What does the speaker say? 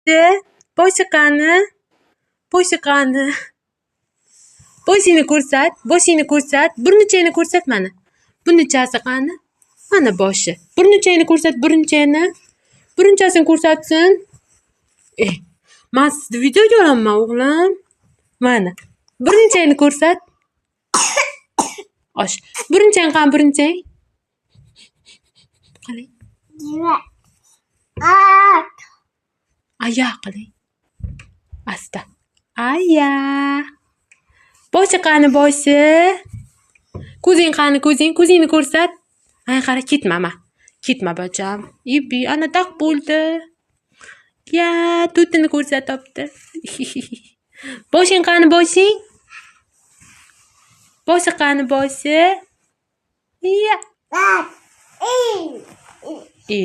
Boshi qani? Boshi qani? Boshingni ko'rsat, boshingni ko'rsat. Burnichangni ko'rsat mana. Burnichasi qani? Mana boshi. Burnichangni ko'rsat, burnichangni. Burunchasini ko'rsatsin. Eh, man sizni videoga olaman, o'g'lim. Mana. Burunchangni ko'rsat. Osh. Burunchang qani, burunchang? Qiling. Aya qiling. Asta. Aya. Boshi qani, boshi? Ko'zing qani, ko'zing? Ko'zingni ko'rsat. Ana qara, ketma ma. Ketma bacham. Ibi, ana taq bo'ldi. Ya, tutini ko'rsatibdi. Boshing qani, boshing? Boshi qani, boshi? Ya. E.